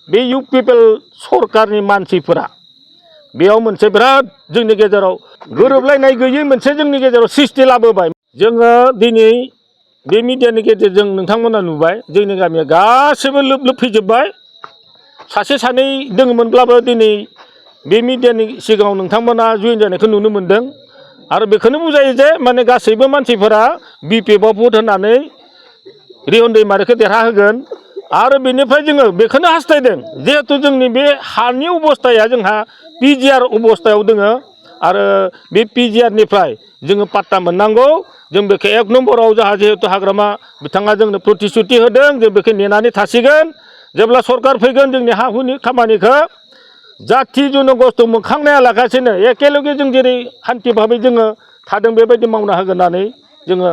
बे इउ पिपल सरकारनि मानसिफोरा बेयाव मोनसे बिराद जोंनि गेजेराव गोरोबलायनाय गैयै मोनसे जोंनि गेजेराव सृष्टि लाबोबाय। जोङो दिनै बे मिडियानि गेजेरजों नोंथांमोना नुबाय जोंनि गामिया गासैबो लोब लोब फैजोबबाय। सासे सानै दङमोनब्लाबो दिनै बे मिडियानि सिगाङाव नोंथांमोना जइन जानायखौ नुनो मोनदों। आरो बेखौनो बुजायो जे माने गासैबो मानसिफोरा बिपिएफआव भट होनानै रिहन दैमारिखौ देरहाहोगोन। आरो बेनिफ्राय जोङो बेखौनो हास्थायदों जिहेतु जोंनि बे हानि अबस्थाया जोंहा पिजिआर अबस्थायाव दोङो। आरो बे पिजिआरनिफ्राय जोङो पाट्टा मोननांगौ। जों बेखौ 1 नम्बराव जोंहा जिहेतु हाग्रामा बिथाङा जोंनो प्रतिश्रुति होदों जों बेखौ नेनानै थासिगोन। जेब्ला सरकार फैगोन जोंनि हा हुनि खामानिखौ जाथि जनगस्थ' मोखां नायालागासिनो एखेलगे जों जेरै हान्थि भाबै जोङो थादों बेबायदि मावना होगोन होननानै जोङो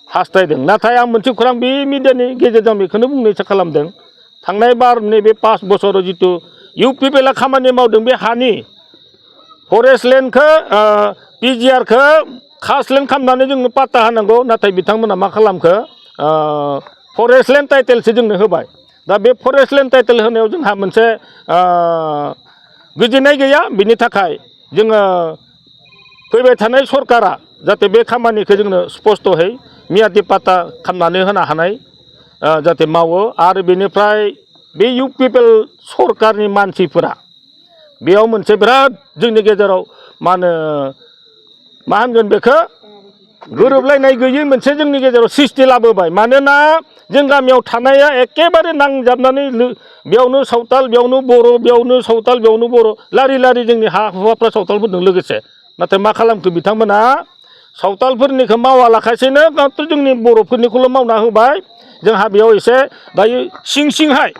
हास्थायदों। नाथाय आं मोनसे खौरां बे मिडियानि गेजेरजों बेखौनो बुंनो इच्ছা खालामदों। थांनाय बार नैबे 5 बोसोराव जिथु इउ पिपलआ खामानि मावदों बे हानि फरेस्ट लेन्डखौ पिजिआरखौ खास लेन्ड खालामनानै जोंनो पाट्टा होनांगौ। नाथाय बिथांमोना मा खालामखो फरेस्ट लेन्ड टाइटेलसो जोंनो होबाय। दा बे फरेस्ट लेन्ड टाइटेल होनायाव जोंहा मोनसे गोजोननाय गैया। बिनि थाखाय जोङो फैबाय थानाय सरकारा जाहाथे बे खामानिखौ जोंनो स्पस्त'है मियादि पाट्टा खालामनानै होनो हानाय जाहाथे मावो। आरो बेनिफ्राय बे इउ पिपल सरकारनि मानसिफोरा बेयाव मोनसे बिराद जोंनि गेजेराव मा होनगोन बेखौ गोरोबलायनाय गैयै मोनसे जोंनि गेजेराव सृष्टि लाबोबाय। मानोना जों गामियाव थानाया एखेबारे नांजाबनानै बेयावनो सावताल बेयावनो बर' बेयावनो सावताल बेयावनो बर' लारि लारि जोंनि हा हुआफ्रा सावतालफोरजों लोगोसे। नाथाय मा खालामखो बिथांमोना सावतालफोरनिखौ मावालाखासेनो माथ्र जोंनि बर'फोरनिखौल' मावना होबाय। जोंहा बेयाव एसे दायो सिंहाय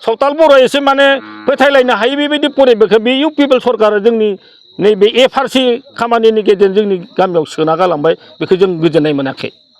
सावताल बर' एसे माने फोथायलायनो हायै बेबायदि परिबेखौ बे इउ पिपल सरकारा जोंनि नैबे एफआरसि खामानिनि गेजेरजों जोंनि गामियाव सोना गालांबाय। बेखौ जों गोजोननाय मोनाखै।